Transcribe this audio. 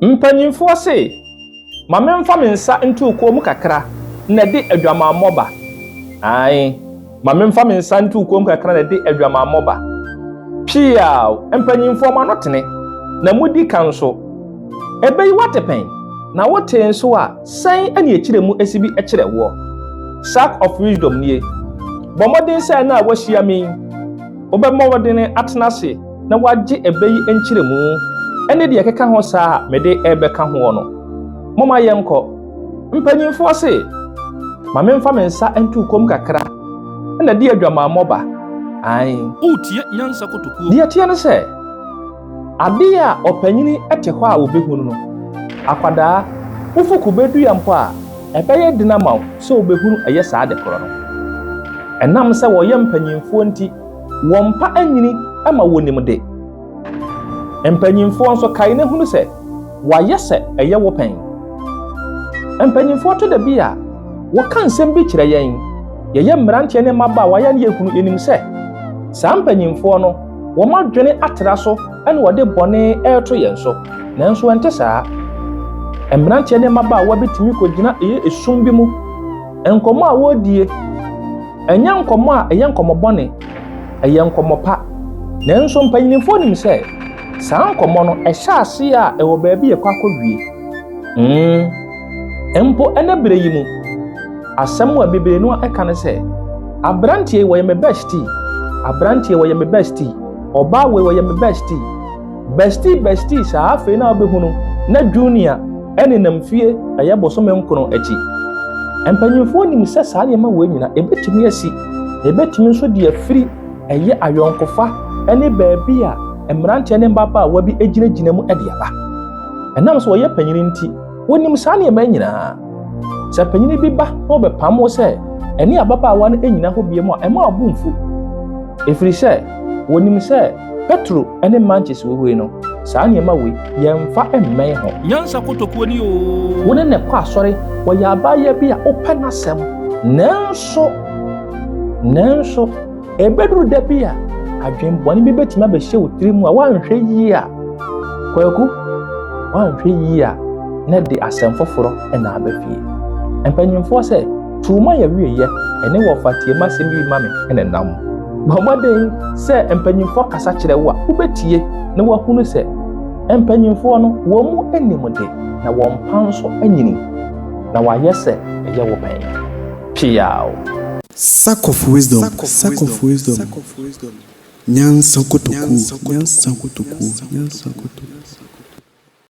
Mpanyimfoɔ se, Ma memfa me nsa nto wo kɔn mu kakra na ɛde adwamammɔ ba. Ae, ma memfa me nsa nto wo kɔn mu kakra na ɛde adwamammɔ ba. Piaw! Mpanyimfoɔ, mo ano tene, na modi ka nso. Ɛbɛ yi woate pɛn? Na wotee nso a, sɛn ne ɛkyerɛ mu si bi kyerɛ woɔ? Sack of Wisdom nie. Bɔ mmɔden sɛ ɛnnɛ a woahyia me yi, wobɛmmɔ mmɔden atena ase na woagye ɛbɛ yi nkyerɛmu ne deɛ ɛkeka ho saa a mede rebɛka hoɔ no. Momma yɛnkɔ. Mpanyimfoɔ se, Ma memfa me nsa nto wo kɔn mu kakra na di adwamammɔ ba. Ae. Woretie Nyansa Kotokuo. Deɛ ɛteɛ ne sɛ, adeɛ a ɔpanyini te hɔ a ɔbɛhunu no, akwadaa, wofu kube dua mpo a, ɛbɛyɛ den ama wo sɛ wobɛhunu ɛyɛ saa ade korɔ no. Ɛnam sɛ wɔyɛ mpanyimfoɔ nti, Wɔn mpa anyini ma wɔnim de. Mpanyimfoɔ nso, kae na hunu sɛ wɔayɛ sɛ ɛyɛ wo pɛn. Mpanyimfoɔ to da bi a, wɔka nsɛm bi kyerɛ yɛn. Yɛyɛ mmeranteɛ ne mmabaawa a na yɛhunu, yɛnim sɛ saa mpanyimfoɔ no, wɔn adwene atra so na wɔde bɔne reto yɛn so. Nanso ɛnte saa. Mmeranteɛ ne mmabaawa bi tumi kɔgyina ɛyɛ esum bi mu. Nkɔmmɔ a wɔredie, Ɛnyɛ nkɔmmɔ a ɛyɛ nkɔmmɔ bɔne, ɛyɛ nkɔmmɔ pa. Nanso mpanyimfoɔ nim sɛ saa nkɔmmɔ no, ɛhyɛ ase a ɛwɔ baabi a ɛkɔ akɔwie. Mm. Mpo ɛnɛ berɛ yi mu, asɛm a bebree no ɛka ne sɛ, aberanteɛ yi wɔyɛ me bestie, aberanteɛ wɔyɛ me bestie, ɔbaa wei wɔyɛ me bestie. Bestie bestie saa afei na wobɛhunu na Junior nenam fie ɛyɛ bosome nkono akyi. Mpanyinfoɔ nim sɛ saa nneɛma wei nyina ɛbɛtumi asi na ɛbɛtumi nso de afiri ɛyɛ ayɔnkofa ne baabi a mmeranteɛ ne mmabaawa bi gyinagyina mu de aba. Ɛnam sɛ wɔyɛ panyini nti, wɔnim saa nneɛma yi nyinaa. Sɛ panyini bi ba na ɔbɛpam wo sɛ ɛne ababaawa no nnyina hɔ bio a, ɛmma wo bo mfu. Ɛfiri sɛ wɔnim sɛ Petro ne mankyes wɔ hɔ yi no, saa nneɛma wei, yɛmfa mmɛn ho. Nyansa kotokuo ni oo. Wo ne no kɔ asɔre, ɔyɛ abaayewa bi a wopɛ n'asɛm. Nanso, nanso, ɛbɛduru da bi a, adwemmɔne bi bɛtumi abɛhyɛ wo tiri mu a woanhwɛ yie a, Kwaku, woanhwɛ yie a, na ɛde asɛm foforɔ na aba fie. Mpanimfoɔ sɛ, Tuuma yɛ wieɛ, ɛne wɔfa tie m'asɛm yi ma me na ɛnam. Bɔ mmɔden sɛ mpanyimfoɔ kasa kyerɛ wo a, wobɛtie na woahunu sɛ mpanyimfoɔ no, wɔn mu nim de, na wɔn mpa nso anyini, na wɔayɛ sɛ ɛyɛ wo pɛn. Peaw! Sack of wisdom, sack of wisdom, nyansa kotokuo, nyansa kotokuo, nyansa kotokuo.